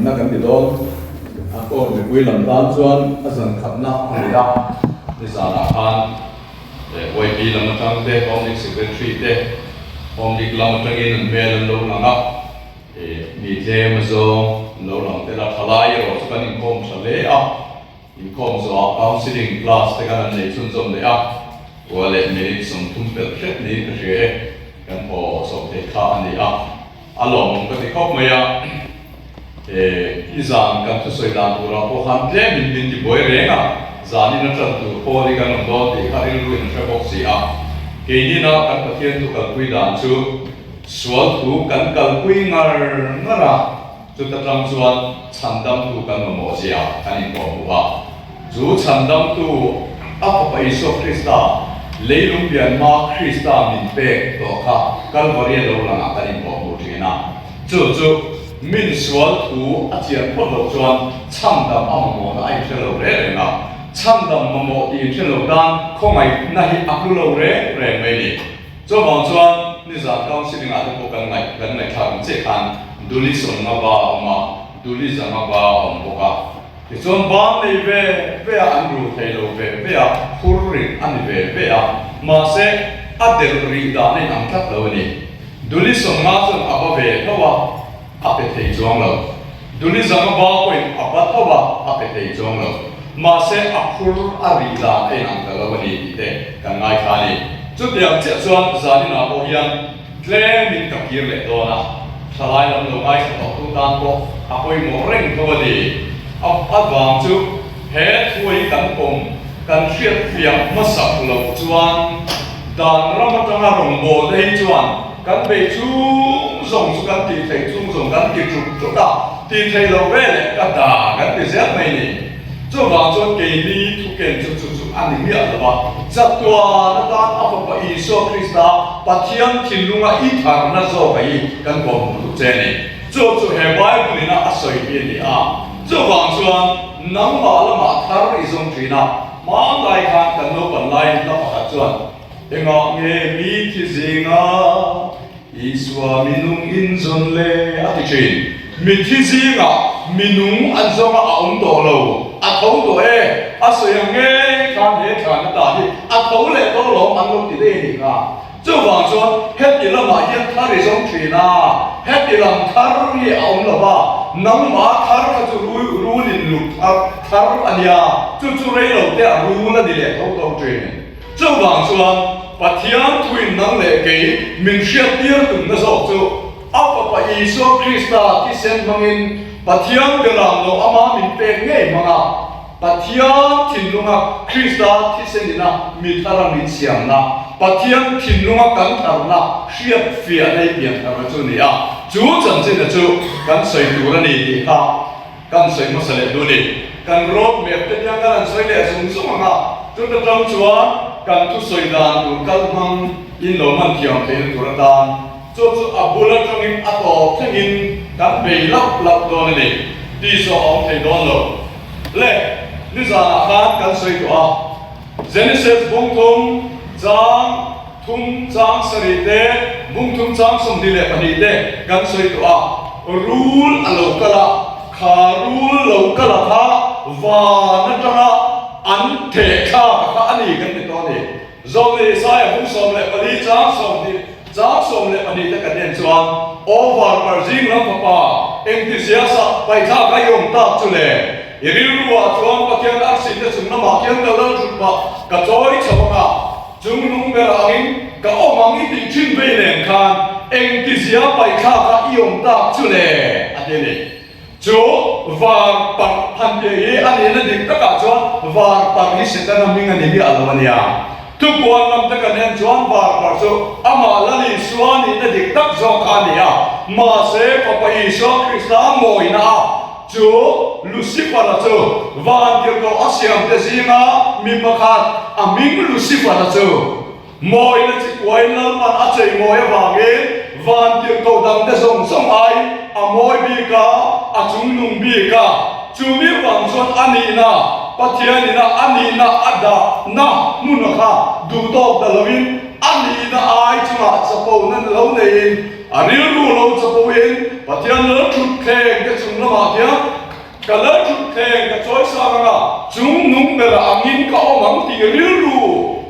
khatna kan ti dawn. A court mipui lam tan chuan a zan khatna a ni a, nizanah khan YP lam atang te, Home League Secretary te, Home League lam atangin an hmel an lo lang a, mi tlem azawng an lo lang tel a, thalai erawh chu kan inkhawm tha hle a. Inkhawm zawhah counselling class te khan an nei chhunzawm leh a, kua leh minute 30 pelh hret niin ka hria e, kan haw chho thei kha a ni a, a lawmawm ka ti khawp mai a, he i zan kan thusawi dan turah pawh khan tlemin min ti buai reng a, zanin a tan tur pawl hi kan awm dawn tih kha rilru in a hre bawk si a, keinina kan Pathian thu kalpui dan chu sual thu kan kalpui ngar ngar a. Chuta tang chuan chhandamtu kan mamawh zia kan inhmuh hmuh a. Chu chhandamtu a Fapa Isua Krista, leilung pian hma Krista min pek tawh kha Kalvaria lo langah kan inhmuh hmuh thin a. Chu chu min sual thu a chian phawt loh chuan chhandam a mamawhna a inhre lo reng reng a. Chhandam mamawh tih inhre lo tan khawngaihna hi a hlu lo reng reng mai ni. Chuvang chuan nizan counselling ah te pawh kan ngaih kan ngaihthlak ang chiah khan Duli Sawmnga ba a awm a, Duli Zanga ba a awm bawk a. Tichuan ban nei ve ve a, an rul thei lo ve ve a, phur rit a ni ve ve a, mahse a delh rih dan a inang tlat lo a ni. Duli Sawmnga chuan a ba ve tho a, a pe thei chuang lo. Duli Zanga ba pawhin a ba tho a, a pe thei chuang lo. Mahse a phur a rih dan a inang ta lo a ni tih te kan ngaithla a ni. Chutiang chiah chuan zaninah pawh hian tlemin ka kir leh dawn a, thalai lam lo ngaithla tawh tu tan pawh a pawimawh reng tho a ni. A avang chu he thuai kan pawm kan hriatfiah hmasak loh chuan dan ram atanga rawngbawlna hi chuan kan bei chhung zawng chu kan tih theih chhung zawng kan ti ṭuk ṭuk a, tih theih loh ve leh ka da kan ti zel mai ni. Chuvang chuan keini thuken chu chu chu a ni miah lo a, chatuan atan a Fapa Isua Krista Pathian thinlunga i tharna zawk a hi kan kawm hmuh duh che a ni. Chu chu he Bible ina a sawi hi a ni a. Chuvang chuan nangmah lamah thar i zawng thin a, hmanlai khan kan naupan laiin hla pakhat chuan, Engah nge mi thi zinga Isua minung in zawn le a ti thin. Mithi zingah minung an zawnga a awm tawh lo, a tho tawh e, a sawi ang ngei khan he thlan ata hi a tho leh tawh lawm an lo ti daih a nih kha. Chuvang chuan heti lamah hian thar i zawng thin a, heti lam thar hi a awm lo va, nangmah thar kha chu rul in luk thar thar a nia, chu chu rei lo te a rul a ni leh tho tho thin. Chuvang chuan Pathian thuin nang leh kei min hriattir tumna zawk chu a Fapa Isua Krista thisen hmangin Pathian beram lo ama min pek ngei hmang a, Pathian thinlunga Krista thisen ina mi thara min siamna, Pathian thinlunga kan tharna hriatfiahna i pian tharna chu a ni a, chu chanchina chu kan sawi tur a ni tih kha Kan sawi hmasa leh duh ni. Kan road map te hian kan han sawi leh zung zung ang a, chuta tang chuan kan thusawi dan tur kal hmang in lo hman thiam theihna tur atan chu chu a bul atangin a tawp thlengin kan bei lauh lauh dawn a ni tih zawh a awm thei dawn lo. Le, nizanah khan kan sawi tawh a, Genesis bungthum chang thum chang sarih te, bung thum chang 22 te kan sawi tawh a, rul a lo kal a, kha rul lo kal a kha van atanga an theh thlak a kha a ni kan ti tawh a ni. Zawlni Isaia bung 14 chang 20 chang 12 te kan en chuan, Aw varpar zing lam fapa, engtizia sa paithlak a i awm tak chu le? I rilruah chuan Pathian arsi te chung lamah khian ka lal thut pah ka chawi chho ang a, Chung lung ber angin ka awm ang i tih thin vei nen khan engtizia paihthlak a i awm tak chu le? a ti a ni. Chu var parh han tih hi a nihna dik takah chuan var parh hi Setana hming a ni miah lo a nia. Thupuan lam te kan en chuan var parh chu amah Lal Isua nihna dik tak zawk kha a ni a, mahse Fapa Isua Krista mawina a Chu Lucifer-a chu vantirhkoh a siamte zinga mi pakhat, a hming Lucifer-a chu mawina chi kuain Lalpan a chei mawi avangin vantirhkoh dangte zawng zawng aiin a mawi bik a, a chungnung bik a. Chu mi vang chuan a nihna, Pathianina a nihna a dahna hmuna kha duhtawk ta loin. A nihna ai chungah chapona lo neiin, a rilru lo chapoin Pathian lal thutthleng te chung lamah hian ka lal thutthleng ka chawi sang anga chung nung berah angin ka awm ang tih rilru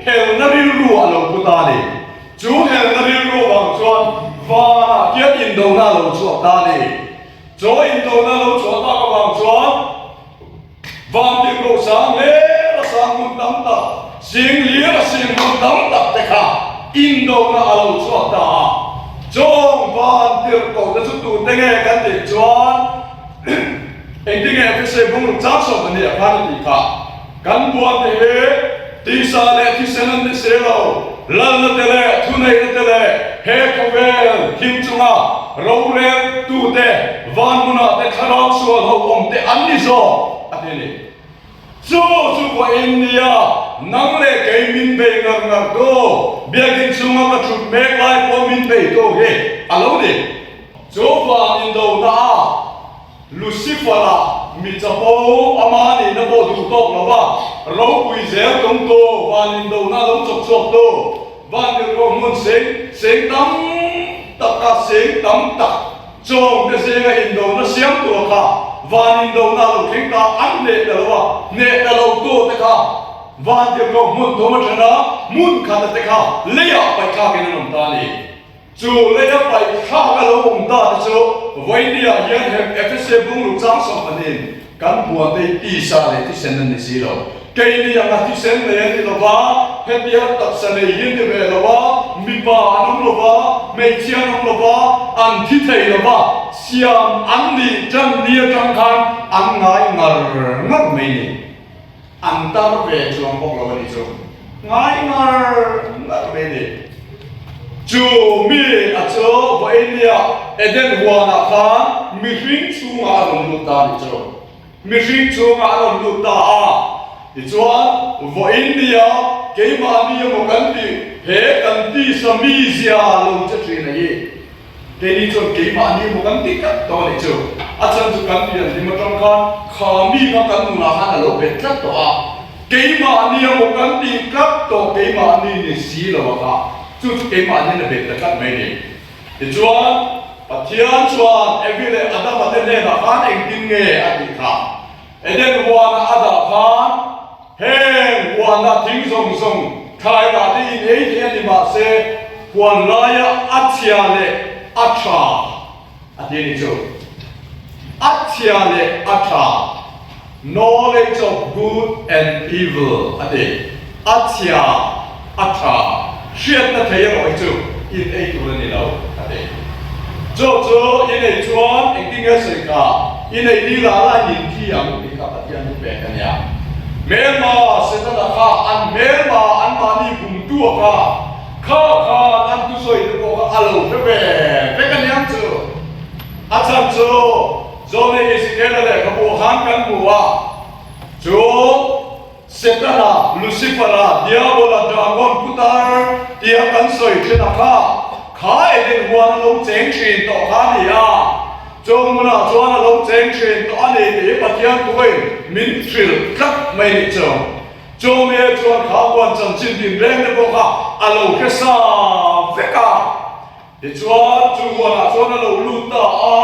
helna rilru a lo pu ta a ni. Chu helna rilru avang chuan vanah hian indona a lo chhuak ta a ni. Chaw indona lo chhuah tak avang chuan Vantirhkoh sang ler a sang hmun tam tak, sing lir a sing hmun tam tak te kha indona a lo chhuak ta a. Chawng vantirhkoh te chu tute nge kan tih chuan engtinge Efese bungruk chang sawm a nih a khan a tih kha. Kan buan te hi tisa leh thisen an ni si lo, lalna te leh thuneihna te leh he khawvel thim chunga rorel tute van hmunah te thlarau sual ho awm te an ni zawk a ti a ni. Chu chu vawiin nia nang leh kei min bei ngar ngar tu, biakinn chhunga ka thut mek lai pawh min bei tu hi a lo ni. Chu van indona a Lucifer-a mi chapo ama nihna pawh duh tawk lo va, ropui zel tumtu, van indona lo chawk chhuaktu, van tirhkoh hmun seng seng tam taka seng tam tak chawngte zinga indona siam tur kha van indona lo thleng ta an hneh ta lo a, hneh ta lo tute kha van tirhkoh hmun thum atana hmun khata te kha leiah paihthlakin an awm ta a ni. Chu leia paih thlak a lo awm ta te chu Vawinia hian he Efese bungruk chang sawmhmanin kan buan te hi tisa leh thisen an ni si lo. Keini anga thisen nei an ni lo va, hetia taksa nei hi an ni ve lo va, mipa an awm lo va, hmeichhia an awm lo va, an thi thei lo va, siam an nih tan ni atang khan an ngai ngar ngar mai ni. An tar ve chuang bawk lo a nih chu. Ngai ngar ngar mai a ni. Chu mi a chu Vawinia Eden huanah khan mihring chhungah a rawn lut ta a nih chu. Mihring chhungah a rawn lut ta a. Tichuan, Vawinia keimahni emaw kan tih he kan tisa mizia lo che thin a hi. Keini chuan keimahni emaw kan ti tlat tawh a nih chu. A chhan chu kan pian hlim atang khan kha mi kha kan nunah khan a lo bet tlat tawh a. Keimahni emaw kan ti tlat tawh keimahni ni si lo a kha. Chu chu keimahni in a bet ta tlat mai a ni. Tichuan, Pathian chuan Evi leh Adama te hnenah khan engtin nge a tih kha? Eden huana a dah khan Heng huana thing zawng zawng thlai rah te in ei thei a ni mahse huan laia a chhia leh a tha a ti a ni chu. A chhia leh a tha, knowledge of good and evil a ti. A chhia a tha hriatna thei erawh hi chu in ei tur a ni lo a ti. Chu chu in ei chuan engtin nge sawi kha in ei ni lah lah in thi ang tih kha Pathian thu pek a nia. Hmelma Setana kha an hmelma anmahni bumtu a kha kha khan an thusawi te pawh kha a lo hre ve vek a niang chu. A chhan chu John-a Ezekiel-a lehkhabu ah khan kan hmu a chu. Setana, Lucifer-a, Diabola, Dragon, putar tia kan sawi thin a kha, kha Eden huan a lo cheng thin tawh kha a ni a. Chung hmunah chuan a lo cheng thin tawh a ni tih hi Pathian thuin min hrilh tlat mai nih chu. Chumi chuan kha huan chanchin din reng te pawh kha a lo hre sa vek a. Tichuan chu huanah chuan a lo lut ta a.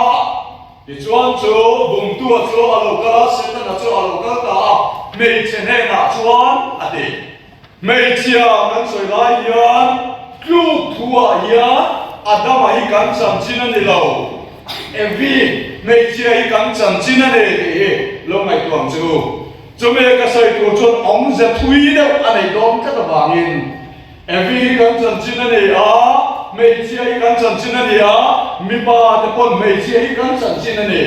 Tichuan chu bumtua chu a lo kal a, Setana chu a lo kal ta a, hmeichhe hnenah chuan a ti. Hmeichhia kan sawi lai hian tluk thuah hian Adama hi kan chanchin a ni lo, Evi hmeichhia hi kan chanchin a ni tih hi lo ngaihtuah ang che u. Chumi ka sawi tur chuan awmze thui deuh a neih dawn tlat avangin Evi hi kan chanchin a ni a, hmeichhia hi kan chanchin a ni a, mipa te pawn hmeichhia hi kan chanchin a ni.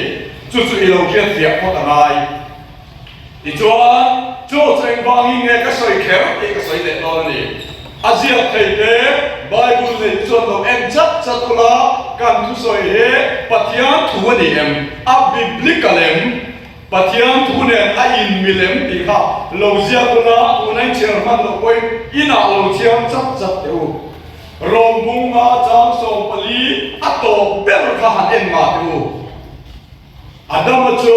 Chu chu i lo hriat fiah phawt a ngai. Tichuan, chu chu engvangin nge ka sawi kher tih ka sawi leh dawn a ni. A ziak thei te, Bible nei te chuan lo en chat chat ula, kan thusawi hi Pathian thu a ni em? A biblical em? Pathian thu nen a in milem tih kha lo ziak ula, tuna in chhiar hman loh pawhin inah lo chhiar chat chat teh u. Rom bunga chang 14 a tawp ber kha han en ngah teh u. Adama chu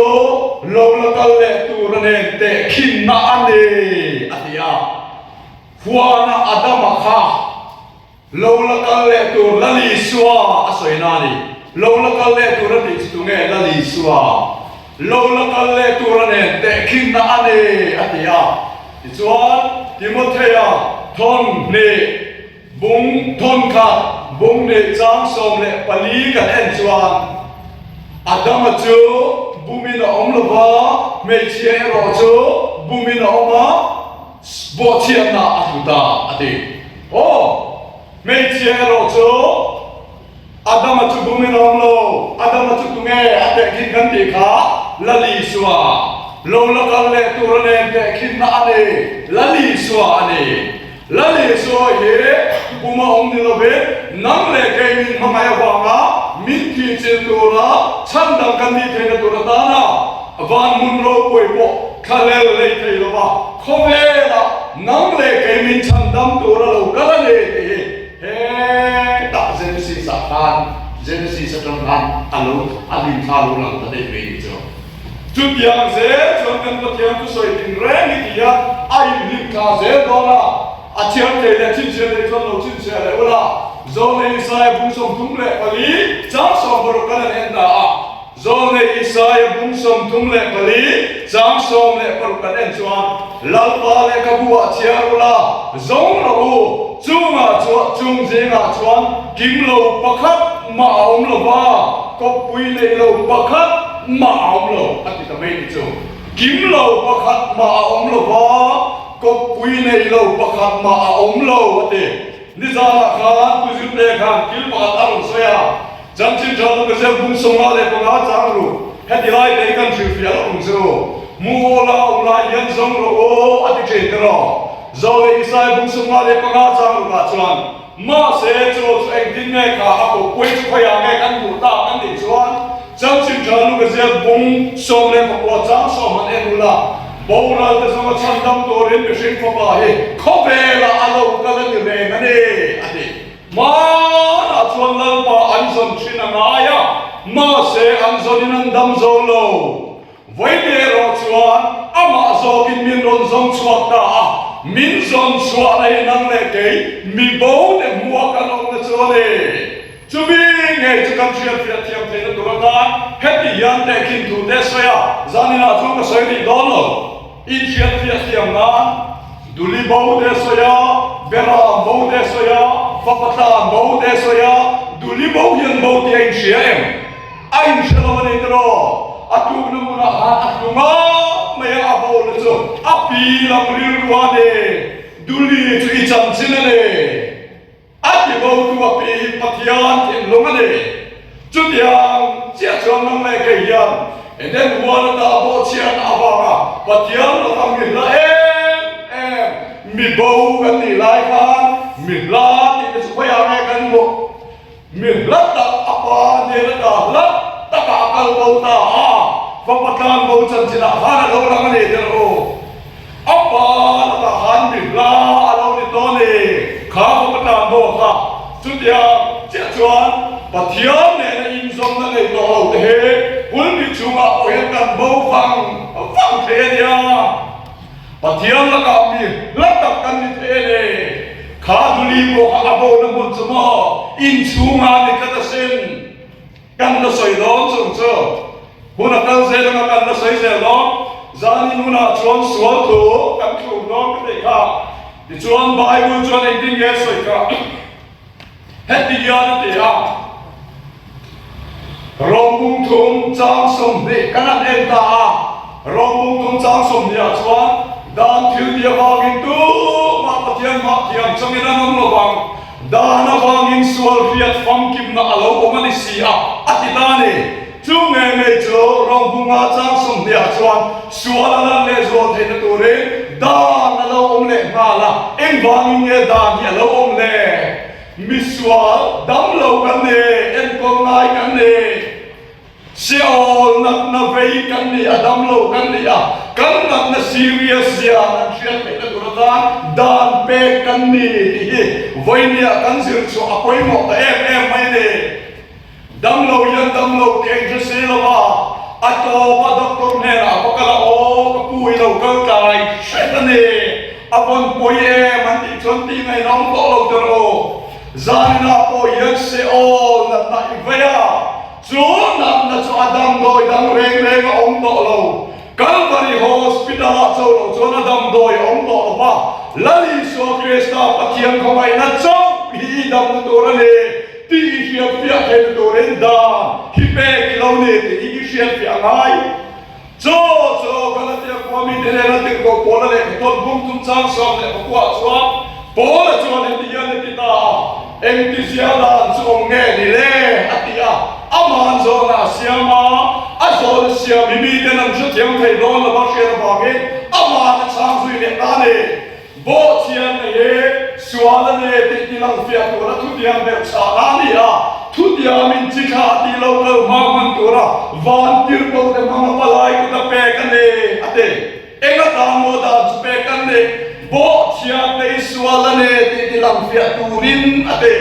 lo la kal leh tur a nen tehkhinna a ni, a ti a. Huana Adama kha. Lo la kal leh tur Lal Isua a sawi na a ni. Lo la kal leh tur a tih chu tunge Lal Isua? Lo la kal leh tur a nen tehkhinna a ni a ti a. Tichuan, Timothea thawn hnih bung thawn khat bung hnih chang 14 kan en chuan Adama chu bumin a awm lo va, hmeichhia erawh chu bumin a awm a. Bawhchhiatna a hmu ta a ti. Aw, hmeichhia erawh chu Adama chu bumin a awm lo, Adama chu tunge a tehkhin kan tih kha Lal Isua. Lo la kal leh tur a nen tehkhinna a ni, Lal Isua a ni. Lal Isua hi bum a awm ni lovin nang leh kei min hmangaih avanga min thihchilh tura chhandam kan nih theihna tur atana Van hmun ropui pawh thlalel lei thei lo va, khawvelah nang leh kei min chhandam tur a lo kal a ni tih hi hetah Genesis ah khan, Genesis atang khan a lo a hlimthla lo lang ta daih mai ni chu. Chutiang zel chuan kan Pathian thusawi tin reng hi ti a, a inhlimthla zel dawn a, a chhiar thei leh chhinchhiah thei chuan lo chhinchhiah leh ula, Zawlnei Isaia bung 34 chang 60 kan han en ta a. Zawlnei Isaia bung 34, chang 16 kan en chuan, Lalpa lehkhabu ah chhiar ula, zawng rawh u, chungah chuan chung zingah chuan kim lo pakhat mah a awm lo va, kawppui nei lo pakhat mah a awm lo, a ti ta mai ni chu. Kim lo pakhat mah a awm lo va, kawppui nei lo pakhat mah a awm lo, a ti. Nizanah khan Pu Zirte khan thil pakhat a rawn sawi a. Chanchin tha lu ka ziak bung 55 chang ru, heti lai te hi kan hrilhfiah loh ang chu. Mu aw la awm lai hian zawng rawh aw a ti thin te rawh. Zawlei Isai bung 55 chang ru kah chuan, Mahse chu chu engtin nge kha a kawppui chu khawiah nge kan hmuh tak an tih chuan, Chanchin tha lu ka ziak bung 19 chang sawm han en ula, boral te zawnga chhandam turin mihring fapa hi khawvelah a lo kal a ni reng a ni, a ti. Hmanah chuan Lalpa an zawn thin a ngai a, mahse an zawnin an dam zo lo. Vawiin erawh chuan amah zawkin min rawn zawng chhuak ta a, min zawn chhuahna hi nang leh kei mi bo te hmua kan awmna chu a ni. Chumi ngei chu kan hriatfiah thiam theihna tur atan heti hian tehkhin thu te a sawi a, zaninah chuan ka sawi rih dawn lo. Inhriatfiah thiam nan Duli bo te sawi a, Beram bo te sawi a, Fapa tlan bo te sawi a, Duli bo hian bo tih a inhria em? A inhre lo a ni tiraw? A tlukna hmunah khan a tlu ngam mai a, a bo na chu a pi lam rilru a ni. Duli chu i chanchin a ni. A ti bo tu a pi hi Pathian thinlung a ni. Chutiang chiah chuan nang leh kei hian Eden huan ata bawhchhiatna avanga Pathian laka mi hla em em, mi bo kan nih lai khan mi hla tih te chu khawiah nge kan hmuh? Mi hla tak a pa hnen ata hla takah a kal bo ta a, fapa tlan bo chanchinah khan a lo lang a ni tel u. A pa lakah khan mi hla a lo ni dawn e, kha fapa tlan bo kha. Chutiang chiah chuan Pathian nena inzawmna nei tawh lo te hi pulpit chhungah pawh hian kan bo vang vang thei a nia. Pathian lakah mi hla tak kan ni thei a ni. Kha duli pawh kha a bona hmun chu maw inchhungah ni tlat asin. Kan la sawi dawn chung chu hun a kal zel anga kan la sawi zel dawn. Zanin hunah chuan sual thu kan thlur dawn ka tih kha. Tichuan Bible chuan engtin nge sawi kha? Heti hian a ti a, Rom bung thum chang 20 kan han en ta a, Rom bung thum chang 20 ah chuan dan thil ti avangin tumah Pathian mah thiam changin an awm lo vang. Dan avangin sual hriat famkimna a lo awm a ni si a, a ti ta a ni. Chu ngei ngei chu Ronghunga chang 20 ah chuan sual a lan leh zual theihna turin dan a lo awm leh nghal a. Engvangin nge dan hi a lo awm le? Misual damlo kan ni, enkawl ngai kan ni. Seol natna vei kan ni a, damlo kan ni a, kan natna serious zia kan hriat theihna tur atan dan pek kan ni tih hi vawinia kan zir chhuah a pawimawh ta em em mai a ni. Damlo hian damlo tih a inhre si lo a, a tawp a doctor hnenah a va kal a, aw ka pu i lo kal tlai hret a ni, a vawn pawi em an tih chuan tih ngaihna awm tawh lo tiraw. Zaninah pawh hian Seol natna i vei a, chu natna chu a damdawi dang reng reng a awm tawh lo. Kalvari Hospital-ah cho lo chuan a damdawi a awm tawh lo va, Lal Isua Krista Pathian khawngaihna chauh hi i damna tur a ni tih i hriatfiah theihna turin dan hi pek i lo ni tih hi i hriatfiah a ngai. Chaw chaw Galatia khua mite hnena tirhkoh Paula lehkha thawn bung chungchang 16 ah chuan Paula chuan heti hian a ti ta a, Engtizia dan chu awm nge ni le? a ti a. Aman zawhna a siam a, a zawhna siam hi miten an hrethiam thei dawn lova hriat avangin aman a chhang zui leh ta a ni. Bawhchhiatna hi sual a ni tih ti lang fiah tura thutiam deuh chhahna a ni a, thutiam in chi thla tih lo kal hma hman tura van tirhkoh te hmanga palai kut a pek a ni, a ti. Eng atan maw dan chu pek an nih? Bawhchhiatna hi sual a ni tih ti lang fiah turin, a ti.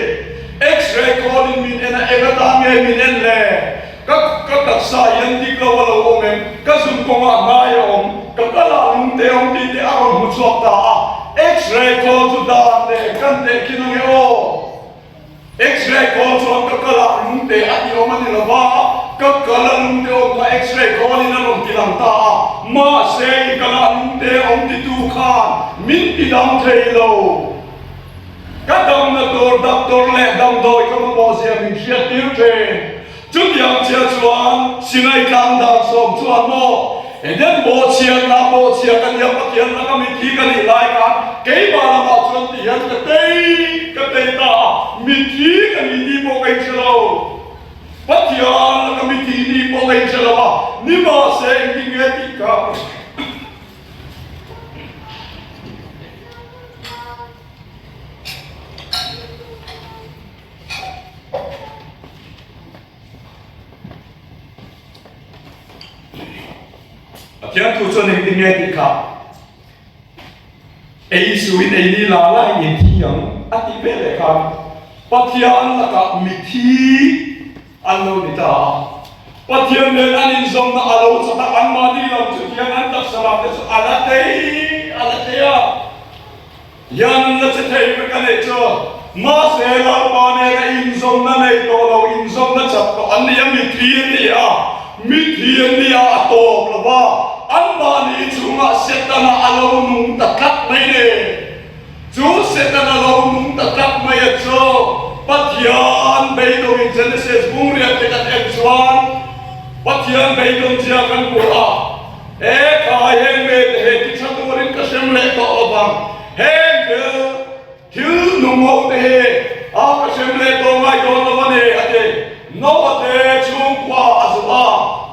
X-ray khawl in min en a, eng atan nge min en le? Ka ka taksa hian dik lo a lo awm em? Ka zun kawngah hnai a awm, ka kalah lungte a awm tih te a rawn hmu chhuak ta a. X-ray khawl chu dan leh kan teh khin ange aw. X-ray khawl chuan ka kalah lungte a ti awm a ni lo va, ka kala lungte awm kha X-ray khawlin a rawn ti lang ta a. Mahse i kalah lungte awm titu khan min ti dam thei lo. Ka damna tur doctor leh damdawi ka mamawh zia min hriat tir thin. Chutiang chiah chuan Sinai tlang dan sawm chuan maw Eden bawhchhiatna bawhchhia ka nia Pathian laka mithi ka nih lai khan keimah lamah chuan ti hian ka tei ka tei ta a, mithi ka ni tih pawh ka inhre lo. Pathian laka mithi nih pawh ka inhre lo a, nimahse engtin nge tih ka. Pathian thu chuan engtin nge tih kha ei suin ei ni la la in in thi ang a tih vel leh khan Pathian lakah mithi an lo ni ta a. Pathian nen an inzawmna a lo chat a, anmahni lam chu hian an taksa lam te chu a la thei a la thei a. Hian an la che thei vek a nih chu. Mahse, Lalpa nena inzawmna nei tawh lo, inzawmna chat tawh an ni a, mithi an ni a, mithi an ni a, a tawp lo va, anmahni chungah Setana a lo nung ta tlat mai ni. Chu Setana lo nung ta tlat mai a chu Pathian beidawngin Genesis bung riat te kan en chuan Pathian beidawng zia kan hmu a, He khai heng me te he ti tha turin ka hrem leh tawh lo vang, heng thil thil nung ho te hi a ka hrem leh tawh ngai dawn lo a ni a ti. Noah te chhungkua a zuh a,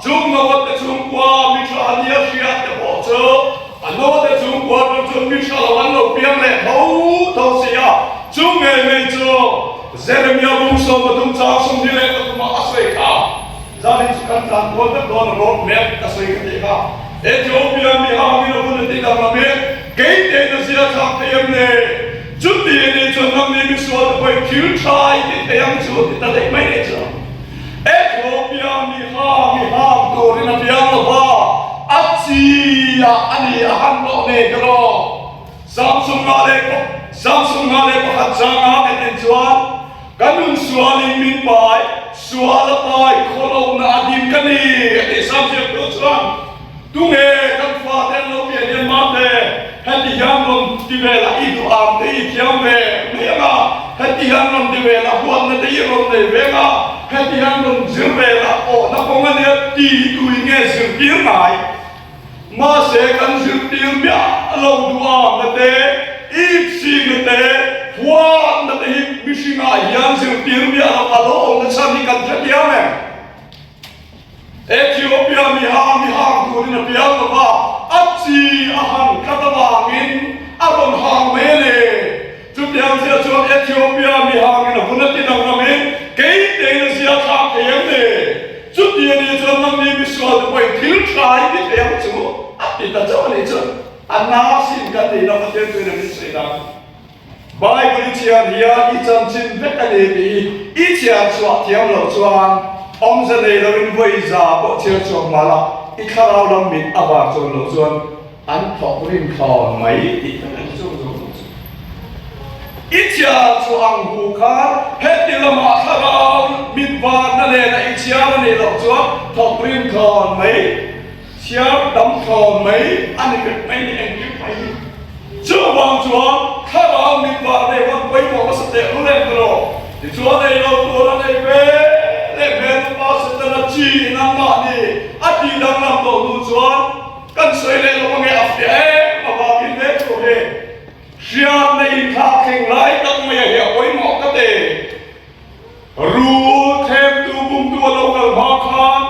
chung Noah te chhungkua mi tha nia hriat te pawh chu A naute chhungkua ram chuan mi hra lo an lo piang leh tho tho si a, chu ngei ngei chu Jeremia bung 33 chang 23 ah a sawi kha. Zanin chu kan tlan kual vek dawn a road map ka sawi ka tih kha. Ethiopia mi hangin a hun a tih dang lam hi kei tein a zia thlak thei em le? Chuti a nih chuan nangni misual te pawhin thil tha i ti thei ang chu ti ta daih mai nih chu. Ethiopia mi hang i hang turin a piang lo va, a chi ah a ni a han lawh nei ta lo. Samsung nga leh Samsung nga leh pakhat changa kan en chuan ka nun sualin min pai, sual a pai khawlohna a dim ka ni a tih Samsiam tu chuan Tunge kan fate an lo pian hian mate heti hian rawn ti ve la i duh ang te i thiam ve mai ang a, heti hian rawn ti ve la huatna te i rawn nei ve ang a, heti hian rawn zir ve la awhna kawng a nia ti tuin nge zirtir ngai? Mahse kan zirtir miah lo duh ang na te, ipsing na te, huatna te hi mihringah hian zirtir miah lo a lo awm na chhan hi kan hrethiam em? Ethiopia mi hang mi hang turin a piang lo va, a chi a han tlat avangin a rawn hang mai a ni. Chutiang zia chuan Ethiopia mi hangin a hun a ti danglamin kei tein a zia thlak thei em ni? Chuti a nih chuan nangni misual te pawhin thil tha i ti thei ang chu a ti ta chauh a nih chuan a na sin kan tihna Pathian chuan a min sawi dan. Bible i chhiar hian i chanchin vek a ni tih hi i chhiar chhuah thiam loh chuan awmze nei loin vawi za pawh chhiar chhuak hma la, i thlarau lam mit a var chuan loh chuan an thawk rin thlawn mai tih vek a ni chu zawng zawng chu. I chhiar chu ang hu khan heti lamah thlarau mit varna nena i chhiar a nih loh chuan thawk rin thlawn mai, chhiar tam thlawn mai a ni vek mai ni engkim mai hi. Chuvang chuan thlarau mit var nei huan pawimawh hmasa teh lul em ka lo. Tichuan ei lo tur a nei ve leh hmelpa Setana chi in anmahni a tih danglam tawh hnu chuan kan sawi leh lo ange a fiah em avangin he thu hi Hriatna inthlak thleng lai tak mai a hi a pawimawh ka ti. Rul thlemtu bumtu a lo kal hma khan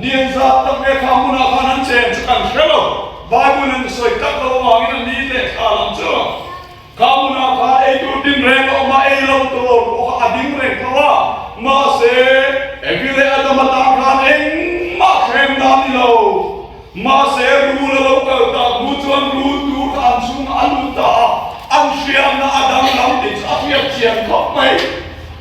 nian zat tak nge kha hmunah khan an chen chu kan hre lo. Bible in sawi tak lo avangin a ni leh thla lam chu kha hmunah khan ei tur din reng a awm a, ei lo tur pawh kha a ding reng tho a. Mahse, Evi leh Adama tan khan engmah thlem dan ni lo. Mahse, rul a lo kal tak hnu chuan rul tur kha an chhungah a lut ta a, an hriatna a danglam tih chu a hriat chian khawp mai.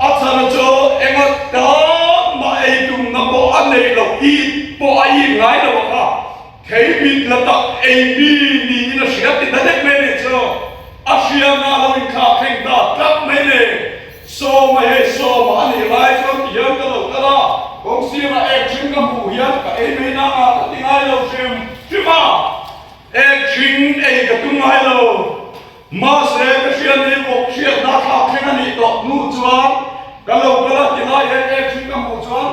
A chhan chu enga tan mah ei tumna pawh a neih loh, it pawh a it ngai lo a kha. Thei mit la tak ei mi niin a hria ti ta deuh mai a nih chu. A hriatna a lo inthlak thleng ta tlat mai le. Sawma hei sawma a nih lai chuan ti hian ka lo kal a, kawng sirah ek hring ka hmuh hian ka ei mai nang a, ka ti ngai lo hrim hrim a, ek hring ei ka tum ngai lo. Mahse ka hriat nei bawk hriatna thlak thleng a nih tawh hnu chuan ka lo kal a, ti lai hian ek hring ka hmuh chuan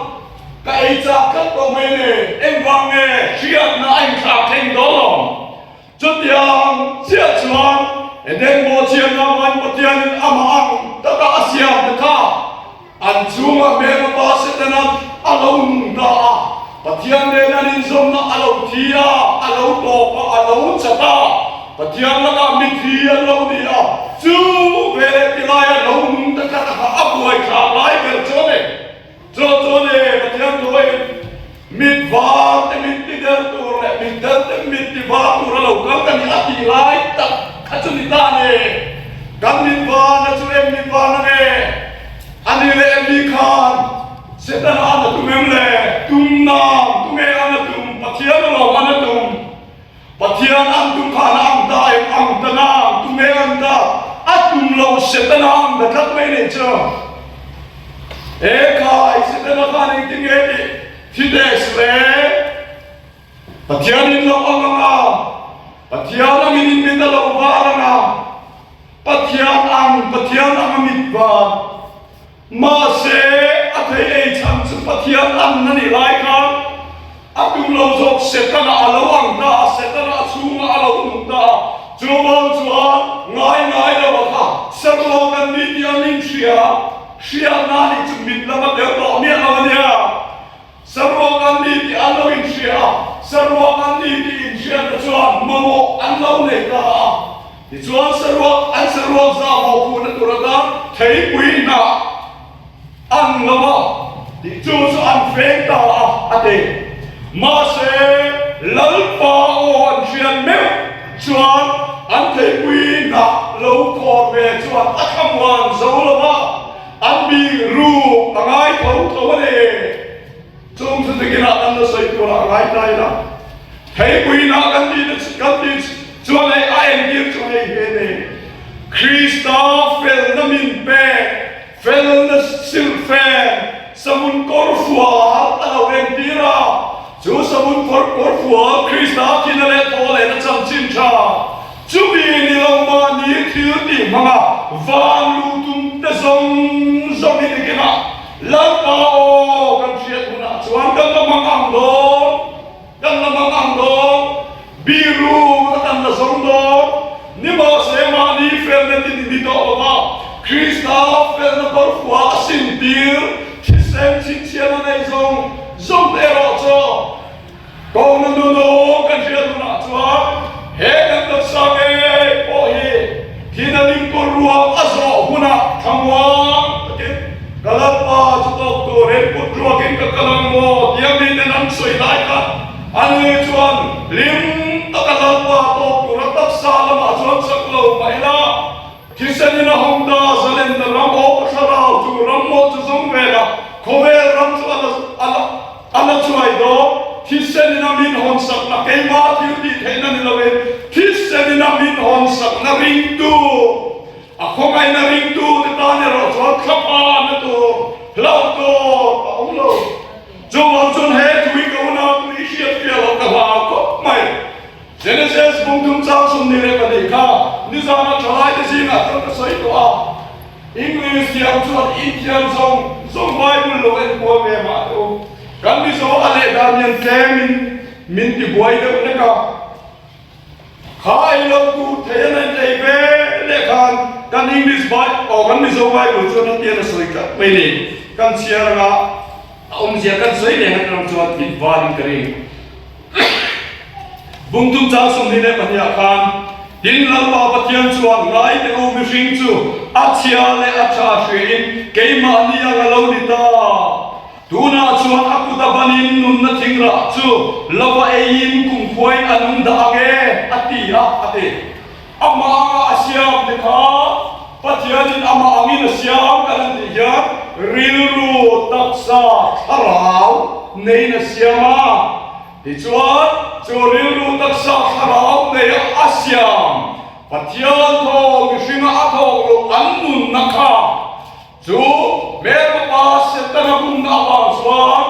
ka ei chak tlat tawh mai le, engvang nge hriatna a inthlak thleng dawn lo? Chutiang chiah chuan Eden bawhchhiatna van Pathianin amah ang taka a siam te kha an chungah hmelma pa Setana a lo nung ta a, Pathian nen an inzawmna a lo thi a, a lo tawp a, a lo chat a, Pathian lakah mithi an lo ni a, chu veleh tilaia lo nung ta tlat a kha a buaithlak lai ber chu a ni. Chu chu a ni, Pathian thuin mit var te mit ti der tur leh mit der te mit ti var tur a lo kal ka ni a tih lai tak kha chu ni ta a ni. Kan mit varna chu eng mit varna nge? A ni leh em mi khan Setana an a tum em le? Tum nang, tunge an a tum? Pathian alawm an a tum. Pathian an tum khan a ang ta em? Ang ta nang, tunge an ta? A tum lo Setana ang ta tlat mai nih chu. E khai, Setana khan engtin nge tih thi teh suh e. Pathian in lo ang ang a, Pathian angin in mit a lo var ang a, Pathian ang, Pathian ang a mit var. Mahse, a thei ei chhan chu Pathian an a nih lai khan a tum lo zawk Setana a lo ang ta a, Setana a chhungah a lo nung ta a, chuvang chuan ngai ngai lo a kha serlo kan ni tih an inhria, hriatna nih chu mit lama tel tawh miah lo a nia. Saruak an ni tih an lo inhria a, saruak an ni tih inhriatna chuan mamawh an lo nei ta a. Tichuan saruak an saruak zahmawh khuhna tur atan theipui hnah an lo a tih chu chu an feng ta a, a ti. Mahse, Lalpa aw an hriat meuh chuan an theipui hnah lo khawr ve chuan a thlamuan zo lo va. An bik ruk a ngai tho tho a ni. Chung chu nikinah kan la sawi turah a ngai ta ila. Theipuina kan tih te kan tih chuan hei a entir chu hei hi a ni. Krista felna min pek, felna silhfen, savun kawrfual a lo entir a. Chu savun kawrfual Krista thina leh thaw lehna chanchin tha Chumi ni lo mahni thil tih hmanga van luh tum te zawng zawng hi nikin a, Lalpa aw kan hriat hunah chuan kan la hmang ang dawn, kan la hmang ang dawn, biru na kan la zawng dawn, nimahse mahni felna ti ni tawh lo va, Krista felna kawrfuah a sintir thisen chhinchhiahna nei zawng zawng te erawh chu Kohna nunung kan hriat hunah chuan he kan taksa ngei pawh hi thina lingkur ruang a zawh hunah thlamuang takin ka Lalpa chu tawk turin kut ruakin ka kal ang maw tia miten an sawi lai kha ani chuan hlim taka Lalpa tawk tura taksa lamah chuan chak lo mah ila Thisen in a hawng ta, zalenna ram awk a thlarau chu ram maw chu zawng vel a, khawvel ram chu a la a la a la chuai dawn. Thisen in a min hawn sakna keimah thil tih theihna ni loin thisen in a min hawn sakna ringtu, a khawngaihna ringtu. awm lo. Chuvang chuan he thu hi ka unau tui hriat fiah loh ka hlau khawp mai. Genesis bung thum chang 22 kha nizana thalaite zingah chuan ka sawi tawh a. English thiam chuan inthiam zawng zawng Bible lo en kual ve mah teh u. Kan Mizo a leh dan hian tlemin min tibuai deuh hlek a. Kha ei lo tur thei an en ei ve leh khan kan English Bible aw kan Mizo Bible chuan a tian a sawi tlat mai ni. Kan chhiar anga a awmzia kan sawi leh ngat ram chuan mit varin ka ring. Bungtum chang 22 ah khan Tin Lalpa Pathian chuan ngai teh u mihring chu a chhia leh a tha hriain keimahni ang a lo ni ta. Tunah chuan a kut a banin nunna thingrah chu lova eiin kumkhuain a nung dah ang e, a ti a, a ti. Amah anga a siam te kha Pathianin amah angin a siam kan han tih hian rilru, taksa, thlarau neiin a siam a. Tichuan, chu rilru, taksa, thlarau neia a siam Pathian thaw mihringa a thawk loh an nunna kha Chu hmelma pa Setana bumna avang chuan,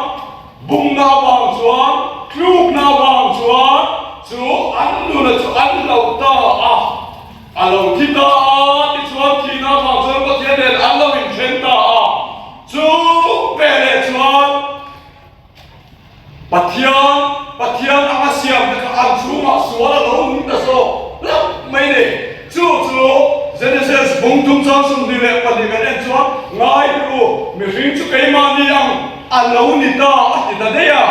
bumna avang chuan, tlukna avang chuan chu an nuna chu an hlauh ta a, a lo thi ta a, tichuan thihna avang chuan Pathian nen an lo inthen ta a, chu veleh chuan Pathian, Pathian anga siam te kha an chhungah sual a lo nung ta zawk hlauh mai ni. Chu chu Genesis bung thum chang 22 kan en chuan ngai te u, mihring chu keimahni ang a lo ni ta a ti ta daih a.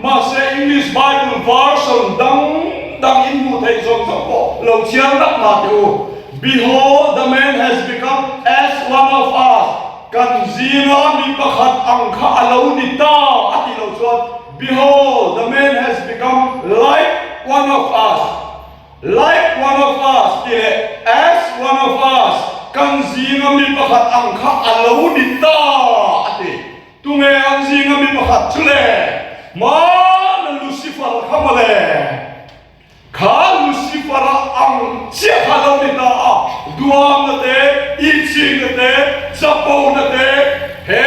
Mahse English Bible version dang dang in hmuh theih zawng zawng pawh lo chhiar ngat mah teh u. Behold, the man has become as one of us. Kan zinga mi pakhat ang kha a lo ni ta a tih loh chuan, Behold, the man has become like one of us, like one of us tih leh as one of us, kan zinga mi pakhat ang kha a lo ni ta a ti. Tunge an zinga mi pakhat chu le? Hmana Lucifer kha mawle. Kha Lucifer-a ang chiah kha lo ni ta a, duamna te, inchhingna te, chapona te, he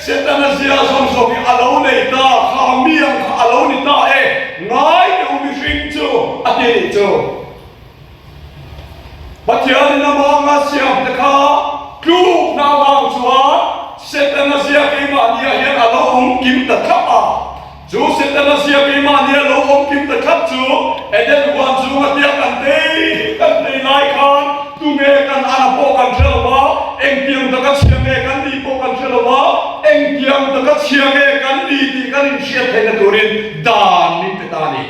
Setana zia zawng zawng hi a lo nei ta, kha mi ang kha a lo ni ta e, ngai deuh mihring chu a ti nih chu. Pathianin amah anga siam te kha tlukna avang chuan Setana zia keimahniah hian a lo awm kim ta thlap a. Chu Setana zia keimahnia lo awm kim ta thlap chu Eden huan chunga tia kan tei kan tei lai khan tunge kan ana pawh kan hre lo va, engtiang taka chhia nge kan nih pawh kan hre lo va, engtiang taka chhia nge kan ni tih kan inhriat theihna turin dan min pe ta a ni.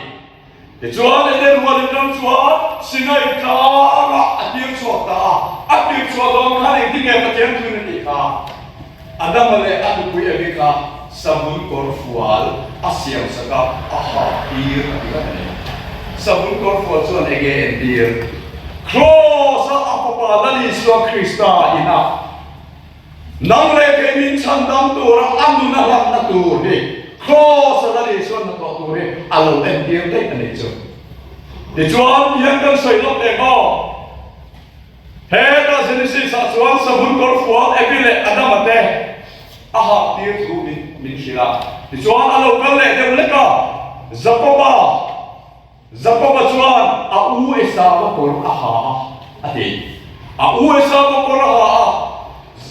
Tichuan, Eden huanin ram chuan Sinai tlangah a tir chhuak ta a. A tir chhuah dawn khan engtin nge Pathian thuin a tih kha? Adama leh a nupui Evi kha savun kawr fual a siam sak a, a hak tir a ti vat a ni. Savun kawr fual chuan enge entir? Kraws-a a fapa Lal Isua Krista inah Nang leh kei min chhandam tura a nun a hlanna tur hi Kraws a Lal Isua hnathawh tur hi a lo entir daih a nih chu. Tichuan, tihian kan sawi lawk leh maw? Hetah Genesis ah chuan savun kawr fual Evi leh Adama te a hah tir thu min min hrilh a. Tichuan a lo kal leh deuh lek a, Jakoba, Jakoba chuan a u Esau-a kawr a ha a, a ti. A u Esau-a kawr a ha a,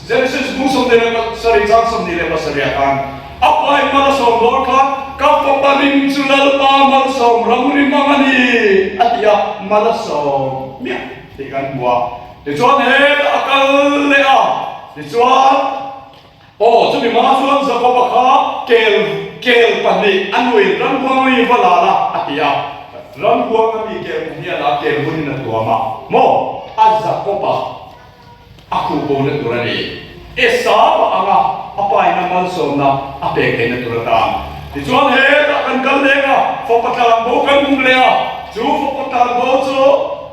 Genesis bung 27 chang 27 ah khan, A pa in mal a sawm dawn khan, Ka fapa rim chu Lalpa malsawm ram rim ang a ni, a ti a, mal a sawm miah tih kan hmu a. Tichuan hetah a kal leh a, tichuan, Aw, chumi hma chuan Jakoba kha kel kel pahnih a nuin ramhuang mi va la la, a ti a. Ramhuang a mi kel pahnih a la, kel hunin a tuam a. Maw? A Jakoba a khuh bona tur a ni. Esau-a anga a paina malsawmna a pek theihna tur atan. Tichuan hetah kan kal leng a, fapa tlanbo kan hmu leh a. Chu fapa tlanbo chu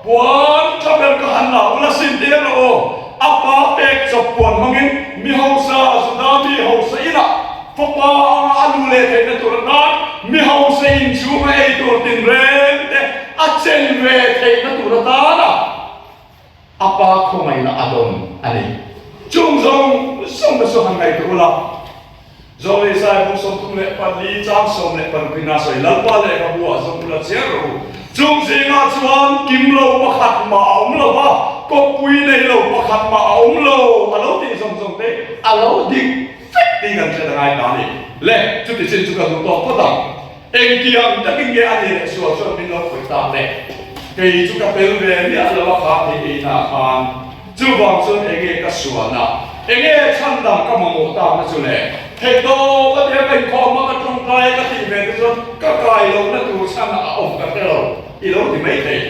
puan tha ber ka han la ula sin te rawh aw. A pa pek chawp puan hmangin mi hausa Juda mi hausa inah fapa anga a lu leh theihna tur atan mi hausa inchhunga ei tur tinreng te a chen ve theihna tur atana a pa khawngaihna a dawn a ni. Chung zawng zawng te chu han ngaihtuah ula. Zawlei Isaiah bung 34 chang 16 in a sawi, Lalpa lehkhabu ah zawng ula chiang rawh u. Chung zingah chuan kim lo pakhat mah a awm lo va, kawppui nei lo pakhat mah a awm lo, a lo tih zawng zawng te a lo dik vek tih kan hriat a ngai ta a ni. Le, chuti chin chu ka duh tawk phawt ang. Engtiang takin nge a ni leh sual chuan min lo khawih tak le? Kei chu ka tel ve miah lo a kha thei ei na khan. Chuvang chuan enge ka sualna, enge chhandam ka mamawh takna chu le? Theihtawp a tia ka inkhawm a, ka tawngtai a, ka tih ve te chuan ka kai lohna tur chhan a awm ka hre lo, i lo ti mai thei.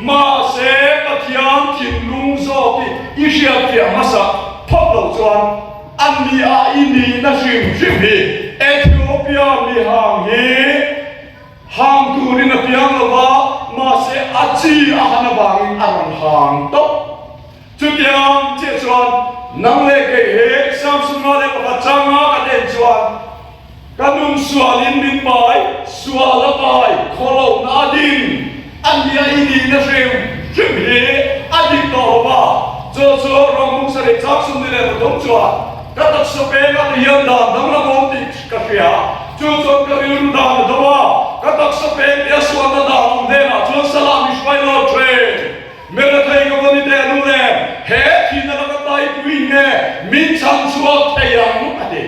Mahse Pathian thinlung zawk hi i hriatfiah hmasa phawt loh chuan a ni a i nihna hrim hrim hi Ethiopia mihang hi Hang turin a piang lo va, mahse a chi a han avangin a rawn hang tawp. Chutiang chiah chuan nang leh kei he Samsung-a leh pakhat changa kan en chuan ka nun sualin min pai, sual a pai, khawlohna a ding, a nia i nihna hrim hrim hi a dik tawh lo va. Chu chu rawng buk sarih chang 23 chuan ka taksa pengah te hian dan danglam awm tih ka hria. Chu chuan ka rilru dan a do a, ka taksa peng te a sualna dan awm hnenah chuan salah mi hruai lo thin. Merathei ka va ni teh nu le, he thihna laka taipui nge min chhan chhuak thei ang a ti.